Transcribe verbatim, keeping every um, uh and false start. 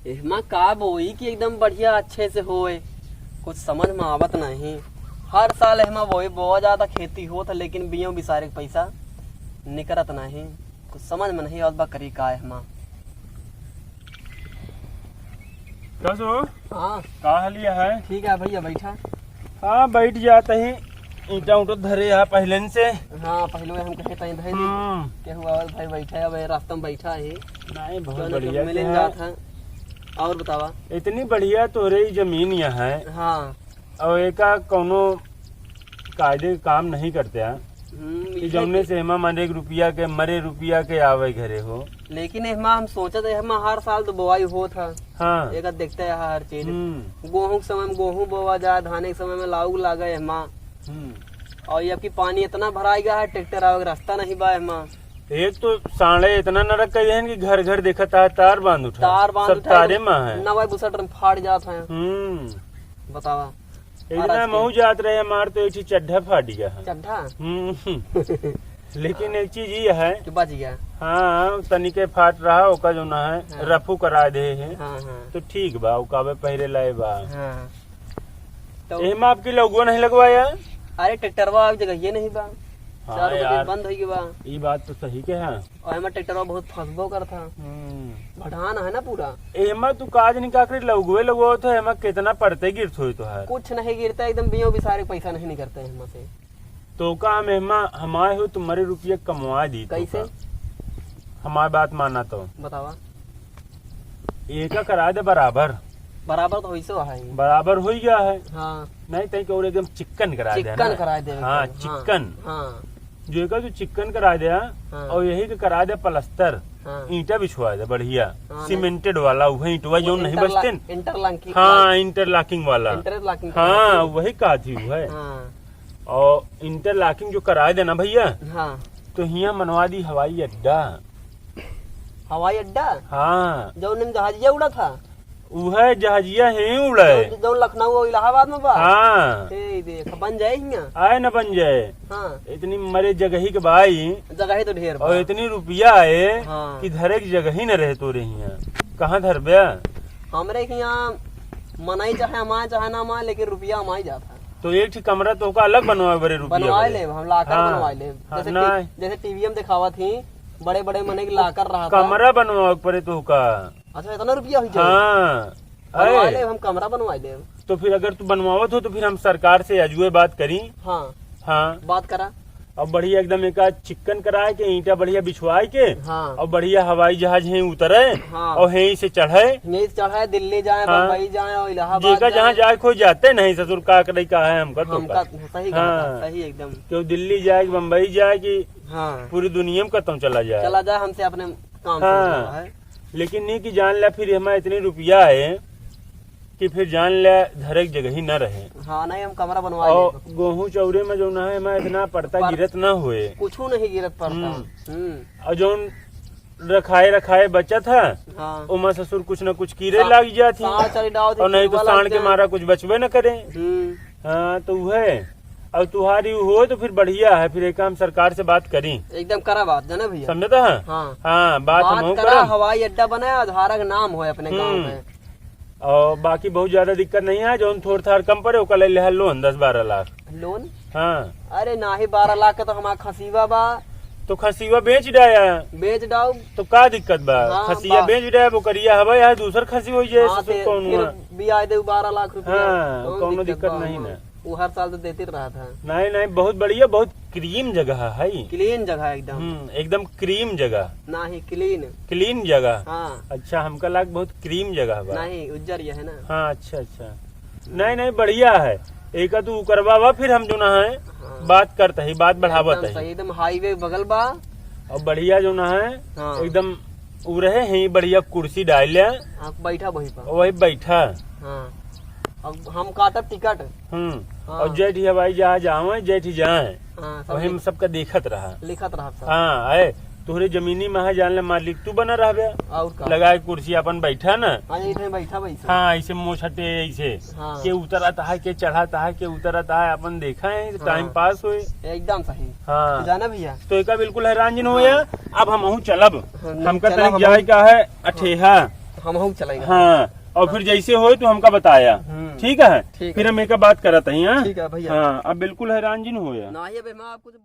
एहमा का बोई कि एकदम बढ़िया अच्छे से होए, कुछ समझ में आवत नहीं। हर साल एहमा बोई बोआ जाता, खेती होत है, लेकिन बियों बिसारे के पैसा निकरत नहीं। कुछ समझ में नहीं आवत बा, करी का एहमा। कस हो? हाँ। का हालिया है? ठीक है भैया, बैठा। हाँ, बैठ जात ही। ईंटा उंटा धरे यहाँ पहले से। हाँ, पहले हम कहे तहीं धरे दी। हम्म। केहू आवत भाई बैठा है, अब रास्ता में बैठा है। नहीं, बहुत जौन बढ़िया मिले है। जात है। और बतावा? इतनी बढ़िया तोरे ही जमीन यहाँ है। हाँ। और एका कौनो कायदे के काम नहीं करते हैं हम्म, कि ये जौने से एमा माने एक रुपया के, मरे रुपया के आवे घरे हो। लेकिन एमा हम सोचत है, एमा हर साल तो बोआई होत है। हाँ। एका देखते हैं हर चीज। हम्म। गोहूँ के समय में गोहूँ बोआ जाए, धाने के समय में लाउग लागे एमा। हम्म। और ये आपकी पानी इतना भराई गया है, ट्रैक्टर आवे के रास्ता नहीं बा एमा। एक तो साढ़े इतना नरक कर देहन कि घर घर देखत है तार बांध उठा। तार बांध सब उठा। तारे में है। नवाई बुसट में फाड़ जात है। हम्म। बतावा। इतना हर आज के महू जात रहे, हमार तो एक ठे चड्ढा फाट गया है। चड्ढा? हम्म। लेकिन एक चीज ये है कि बच गया। हाँ, तनिके फाट रहा, ओका जो ना है, हाँ। रफू करा दे है। हाँ, हाँ। तो ठीक बा, ओकाबे पहिरे लाए बा। हाँ। तो एहमा आपकी लउगो नहीं लगवाया? अरे, ट्रैक्टरवा अब जगह ये नहीं बा। हाँ चारों बगल यार। बंद हो गई बा। ई बात तो सही के है। और एमा ट्रैक्टरवा बहुत फंसबो करत है। हम्म। भटान है ना पूरा। एमा तू काज नहीं का करे, लउगवे लगवाओ तो एमा कितना पड़ते गिरत होई तोहार। कुछ नहीं गिरता, एकदम बियों बिसारे पैसा नहीं निकरता है एमा से। तो का हम एमा हमारे हो तुम्हारे रुपया कमवा दी तो कैसे? का? हमार बात माना तो। बतावा। एका करा दे बराबर। बराबर तो होइसो है। बराबर होई गया है। हाँ। नहीं तई के और एकदम चिक्कन करा दे चिक्कन ना। करा दे हाँ, एकदम। हाँ, चिक्कन। हाँ। जो एका जो चिक्कन करा दे, हाँ। हाँ। और यही के करा दे प्लास्टर। हाँ। ईंटा बिछवा दे बढ़िया, हाँ, नहीं। सीमेंटेड वाला, वही ईंटवा वो जो नहीं इंटरला-, बचते न। इंटरलॉकिंग हाँ, वाला। इंटरलॉकिंग वाला। इंटरलॉकिंग हाँ, वाला। वही कहा थी वो है। हाँ। और इंटरलॉकिंग जो करा दे ना भैया, हाँ। तो हियाँ मनवा दी हवाई अड्डा। हवाई अड्डा? हाँ। जौन में जहाजिया उड़ा था? उहे जहाजिया ही उड़े। जौन, जौन लखनऊ और इलाहाबाद में बा? हाँ। ए देख, बन जाए हियाँ। आए न बन जाए। हाँ। इतनी मरे जगही के बाई। जगह ही तो ढेर बा। और इतनी रुपया आए हाँ। कि धरे की जगह ही न रहे तोरे हियाँ। कहाँ धरबे? हमरे हियाँ मनई चाहे हमाए चाहे ना हमाए, लेकिन रुपया हमाए जात है। तो एक ठे कमरा तो ओका अलग बनवाए बरे रुपया बनवाए बरे। ले, हम लाकर हाँ। बनवाए ले। हाँ, जैसे ना। टी-, जैसे टीवी में दिखावत ही, बड़े-बड़े मनई के लाकर रहत है। कमरा बनवाए परे तो ओका। अच्छा, इतना रुपया हुई जाए? हाँ। बनवाए अरे। ले, हम कमरा बनवाए ले। तो फिर अगर तू बनवावत हो तो फिर हम सरकार से अजुए बात करी। हाँ। हाँ। बात करा। और बढ़िया एकदम एका चिक्कन कराए के, ईंटा बढ़िया बिछवाए के, हाँ। और बढ़िया हवाई जहाज यहीं उतरे, हाँ। और यहीं से चढ़े। यहीं से चढ़े, दिल्ली जाए, हाँ। बम्बई जाए और इलाहाबाद जेका जाए। जहाँ जाए कोई जाते नहीं, ससुर का करे का है हमका तो हमका का। सही कहा था, हाँ। सही एकदम। केहू दिल्ली जाए कि बम्बई जाए कि हाँ। पूरी दुनिया में कतौ चला जाए। चला जाए, हमसे अपने काम से हाँ। मतलब है। लेकिन नहीं कि जान ले फिर हमारे इतनी रुपया है कि फिर जान ले धरे के जगह ही न रहे। हाँ, नहीं, हम कमरा बनवा और लेब। गोहूँ चौरे में जो ना है, मैं इतना पड़ता पर गिरत ना हुए। कुछू नहीं गिरत पड़ता। हम्म। हम्म। और जौन रखाए रखाए बचत है, हाँ। ओमा ससुर कुछ न कुछ कीड़े सा-, लाग जात ही। साँड़ चली डावत ही, और नहीं तो कीड़वा लाग साँड़ के जाए। मारा कुछ बचबे न करे। हम्म। हाँ, तो उहे। और तुहारी हो तो फिर बढ़िया है, फिर एक हम सरकार से बात करी। एकदम करा बात, जाना भैया। समझता है? हाँ। हाँ, बात बात हमहूँ करा, करम। हवाई अड्डा बनाए, अधारा के नाम होए अपने गाँव हम्म। में। और बाकी बहुत ज्यादा दिक्कत नहीं है, जौन थोड़ थाड़ कम पड़े, ओका ले लिहा लोन दस बारह लाख। लोन? हाँ। अरे नाही, बारह लाख के तो हमार खसीवा बा। तो खसीवा बेच डाया। बेच डाउ। तो का दिक्कत बा? हाँ, खसिया बा। बेच डाया, बोकरिया हवा, यहाँ दूसर खसी हो जाए, हाँ, ससुर ते कौन फिर हुआ? बियाह दे बारह लाख रुपया। हाँ, कौन कौनो दिक्कत दिक्कत बा नहीं हमार? ना। वो हर साल तो देते रहा था। नहीं, नहीं, बहुत बढ़िया, बहुत क्लीन जगह है। क्लीन जगह एकदम। हम्म, एकदम क्रीम जगह। नाही, क्लीन। क्लीन जगह? हाँ। अच्छा, हमका लाग बहुत क्रीम जगह बा। नहीं, उज्जर ये है ना। हाँ, अच्छा, अच्छा। नहीं, नहीं, बढ़िया है। एका तू करवावा, फिर हम जो ना है, हाँ। बात करते ही, बात बढ़ावत एकदम ही। सही, एकदम हाईवे बगल बा। और बढ़िया जो ना है, हाँ। एकदम उ रहे ही, बढ़िया कुर्सी डाल ले। हाँ, बैठा वही पर। वही बैठा। हाँ। अब हम काटब टिकट। हम्म। हाँ। और जेठ ही हवाई जहाज आवे, जेठ ही जाए। हाँ, सब वही लिख-, में सबका देखत रहा। लिखत रहा सब। हाँ, आए, तोहरे जमीनी में है, जान ले मालिक तू बना रहबे। और का? लगाए कुर्सी अपन बैठा ना। हाँ, यही ठे बैठा वैसे। हाँ, ऐसे मोछटे ऐसे। हाँ। के उतरत है, के चढ़त है, के उतरत है, अपन देखा है, हाँ। टाइम पास होए। एकदम सही। हाँ। जाना भैया। तो एका बिल्कुल हैरान जिन हाँ। होया, अब हमहू चलब। हाँ, नहीं, हमका चला तनिक हमहू। जाए का है, अठेहा। हम हूँ चलेंगे। हाँ, और फिर जैसे होए तो हमका बताया। हम्म। ठीक है? ठीक फिर है। हम एक बात करत हई, हाँ? ठीक है भैया। हाँ, अब बिल्कुल हैरान जिन होया। ना, ये भाई, मैं आपको तो